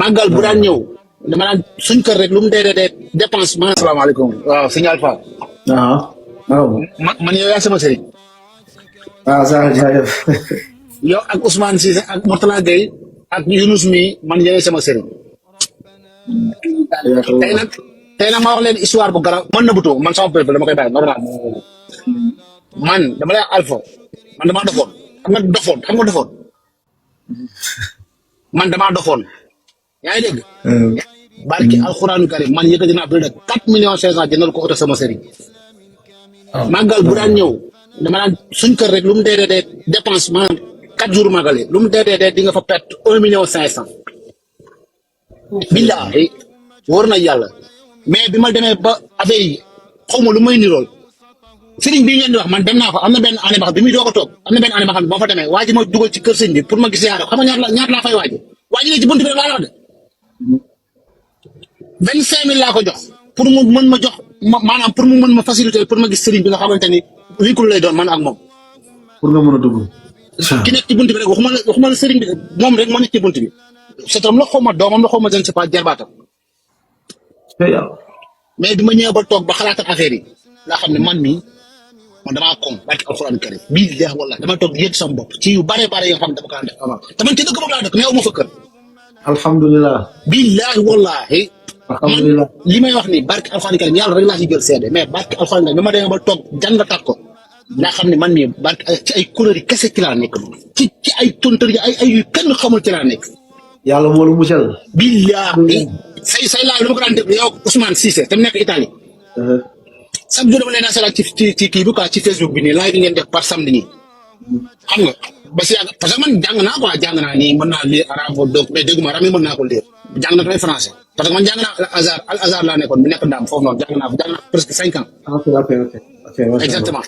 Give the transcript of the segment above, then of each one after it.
màggal bu daan ñëw dama naan suñ kër rek lu mu dee dépense ma. asalaamaaleykum waaw sëñ Alpha. waaw. man yow yaa sama sëriñ. waaw saa jaajëf. yow ak Ousmane Cissé ak Mourtala Gueye ak Younous mi man yow sama sëriñ. tey nag ma wax leen histoire bu garaaw man na butu man sama peuple dama koy bàyyi normal man dama lay Alpha man damaa dofoon xam nga dofoon man damaa dofoon yaa ngi dégg. barki alxuraanu karim man yëkkati naa plus de 4 millions 500 jëndal ko oto sama sëriñ. màggal bu daan ñëw dama naan suñ kër rek lu mu dee dépense maanaam 4 jours màggale lu mu dee di nga fa perte 1 million 500. billaahi wóor na yàlla mais bi ma demee ba affaire yi xaw ma lu may nirool sëriñ bii ngeen di wax man dem naa fa am na benn année ba xam bi muy doog a toog am na benn année ba xam boo fa demee waa ji ma dugal ci kër sëñ bi pour ma gis yaara xam nga ñaata laa fay waa ji ne ci buntu bi rek laa la wax de 25 000 laa ko jox pour mu mën ma jox maanaam pour mu mën ma faciliter pour ma gis sëriñ bi nga xamante ni winkul lay doon man ak moom. pour nga mën a dugg. ki nekk ci buntu bi rek waxuma la sëriñ bi moom rek moo nekk ci buntu bi setam la xaw ma doomam la xaw ma je ne sais pas jarbaatam mais bi ma ñëwee ba toog ba xalaatal affaire yi laa xam ne man mii man damaa koom barki alxuraan karim billahi wallahi dama toog yëg sama bopp ci yu bare yoo xam ne dama ko daan def avant te man ci dëkk boobu laa dëkk mais aw ma fa kër. alhamdulilah. billahi wallahi alhamdulilah man li may wax ni barki alxuraan karim yàlla rek laa ci jël seede mais barki alxuraan karim bi ma demee ba toog jàngataat ko laa xam ne man mii barki ci ay couleurs yi kese ci laa nekk ci ay tonteur yi ay yu kenn xamul ci laa nekk. yàlla moo la musal. billahi say laaj dama ko daan def yow Ousmane Cissé te mu nekk Italie. chaque jour dama leen a seetlu ci kii bi quoi ci Facebook bi nii live bi ngeen def par samedi nii. xam nga ba si parce que man jàng naa quoi jàng naa nii mën naa lire arabe donc mais dégg ma rami mën naa ko lire jàng na tamit français parce que man jàng naa al azar laa nekkoon bu nekk Ndaam foofu noonu jàng naa presque 5 ans. ok. exactement.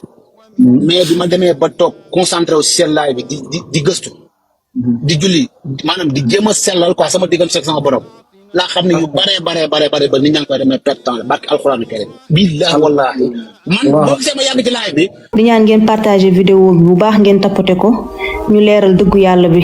mais bi ma demee ba toog concentré wu si seen live bi di gëstu. di julli maanaam di jéem a sellal quoi sama diggante ak sama borom. laa xam ne yu bare ba nit ñaa ngi koy demee perte temps la barki alxuraan karim billahi wallahi man boo gisee ma yàgg ci live bi di ñaan ngeen partager vidéo bi bu baax ngeen tapoter ko ñu leeral dëggu yàlla bi